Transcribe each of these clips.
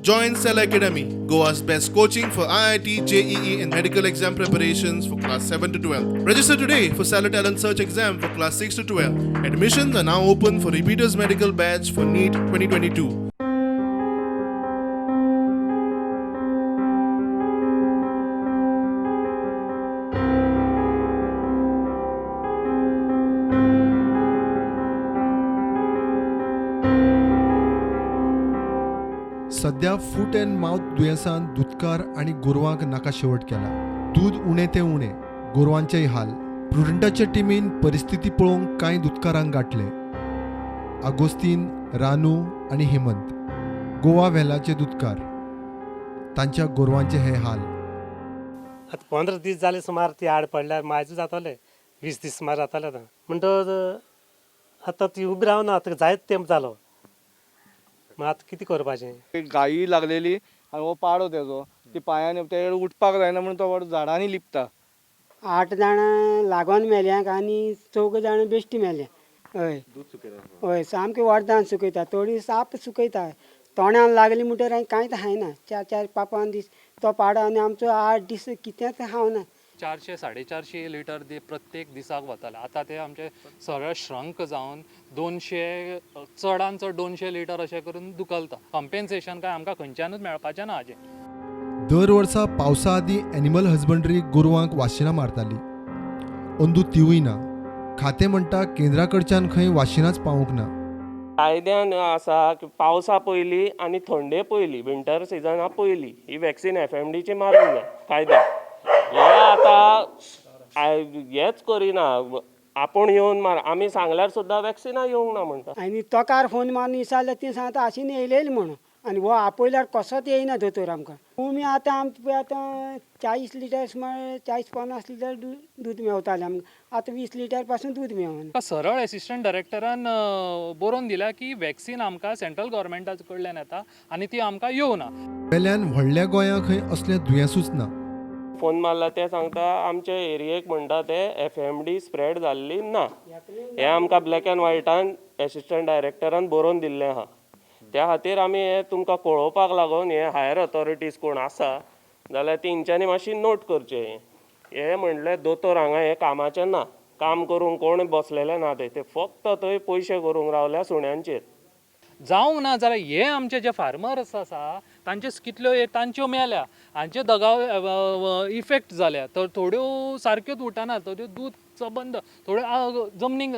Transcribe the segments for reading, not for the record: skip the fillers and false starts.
Join Cell Academy, Goa's best coaching for IIT, JEE, and medical exam preparations for class 7 to 12. Register today for Cellar Talent Search exam for class 6 to 12. Admissions are now open for repeaters medical batch for NEET 2022. सध्या फूट and mouth दुयेंसान दुदकार आनी गोरवांक नाका शेवट केला. दूद उणें तें उणें, गोरवांचेय हाल. प्रुडंटाच्या टिमीन परिस्थिती पळोवंक कांय दुदकारांक गांठले. आगोस्तीन, रानू आनी हेमंत गोवा वेलाचे दुदकार. तांच्या गोरवांचे हे हाल. आतां 15 दीस जाले सुमार ती आड पडल्यार मायज जातले 20 दीस सुमार जातले आतां. म्हणटकच आतां ती उबी रावना, आतां जायत तेंप जालो. मागीर आतां कितें करपाचें? गायी लागलेली आनी हो पाडो तेजो ती पांयांनी ते उठपाक जायना म्हणून तो व्हड झाडांनी लिपता. 8 जाणां लागोन मेल्या आनी 4 जाणां बेश्टी मेल्या. हय हय, सामकें वखदान सुकयता, थोडी साप सुकयता. तोंडान लागली म्हणटकीर आनी कांयच खायना. 4 4 5 5 दीस तो पाडो आनी आमचो 8 दीस कितेंच खावना. 400 450 लिटर प्रत्येक दिसाक वताले. आतां ते आमचे सरळ श्रंक जावन 200, चडान चड 200 लिटर अशें करून दुकलता. कंपेन्सेशन काय आमकां खंयच्यानूच मेळपाचें ना हाजें. दर वर्सा पावसा आदीं एनिमल हजबंडरी गोरवांक वाशिनां मारताली. अंदू तिवूय ना. खातें म्हणटा केंद्रा कडच्यान खंय वाशिनांच पावूंक ना. कायद्यान आसा की पावसा पयलीं आनी थंडे पयलीं, विंटर सिजना पयलीं ही वॅक्सीन एफएमडीची मारूंक जाय कायद्यान. हे आतां हेच करिना, आपूण येवन मार, आमी सांगल्यार सुद्दां वॅक्सिनां येवंक ना म्हणटा. आनी तोकार फोन मारून विचारल्यार ती सांगता आशिन येयलेली म्हणून, आनी हो आपयल्यार कसोच येयना दोतोर आमकां. उमी आतां आमकां आतां 40 लिटर सुमार 40-50 लिटर दूद मेवतालें आमकां, आतां 20 लिटर पासून दूद मेवना. सरळ एसिस्टंट डायरेक्टरान बरोवन दिल्या की वॅक्सीन आमकां सेंट्रल गव्हर्मेंटा कडल्यान येता आनी ती आमकां येवना. वेल्यान व्हडल्या गोंया खंय असलें दुयेंसूच ना. फोन मारला ते सांगता आमचे एरियेक म्हणटा ते एफएमडी स्प्रेड जाल्ली ना. हें आमकां ब्लॅक एंड व्हायटान एसिस्टंट डायरेक्टरान बरोवन दिल्लें आहा. त्या खातीर आमी हें तुमकां कळोवपाक लागून हे हायर ऑथॉरिटीज कोण आसा जाल्यार तेंच्यांनी मातशी नोट करचें. हें हें म्हणलें दोतोर हांगा हें कामाचें ना, काम करूंक कोण बसलेले ना, ते फक्त थंय पयशे करूंक रावल्या सुण्यांचेर. जावंक ना जाल्यार हे आमचे जे फार्मर्स आसा तांचे कितल्यो तांच्यो मेल्या, हांचे दगाव इफेक्ट जाल्या. तर थोड्यो सारक्योच उठना, थोड्यो दूद सबंद थोड्यो जमनीक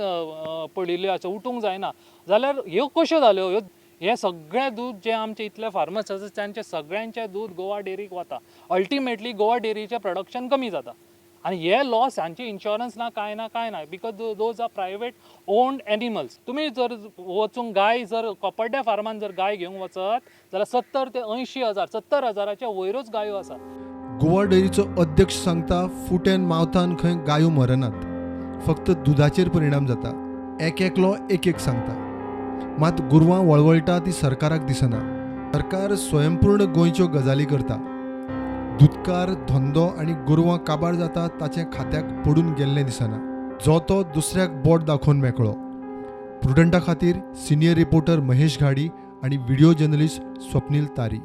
पडिल्ल्यो आसा, उठूंक जायना. जाल्यार ह्यो कश्यो जाल्यो? ह्यो हे सगळें दूद जे आमचे इतले फार्मर्स आसा तांचे सगळ्यांचें दूद गोवा डेरीक वता. अल्टिमेटली गोवा डेरीचें प्रोडक्शन कमी जाता आनी हे लॉस हांचे इन्शुरन्स ना, कांय ना, कांय ना, because those are private owned animals. तुमी जर वचूंक गाय जर कोपर्ड्या फार्मान जर गाय घेवंक वचत जाल्यार 70 ते 80 हजार, 70 हजाराच्या वयरूच गायो आसा. गोवा डेअरीचो अध्यक्ष सांगता फूट अँड माउथान खंय गायो मरनात, फक्त दुदाचेर परिणाम जाता. एक एकलो एक एक सांगता. मात गोरवां वळवळटा ती सरकाराक दिसना. सरकार स्वयंपूर्ण गोंयच्यो गजाली करता. दुदकार धंदो आनी गोरवां काबार जाता ताचें खात्याक पडून गेल्लें दिसना. जो तो दुसऱ्याक बोट दाखोवन मेकळो. प्रुडंटा खातीर सिनियर रिपोर्टर महेश घाडी आनी व्हिडियो जर्नलिस्ट स्वप्नील तारी.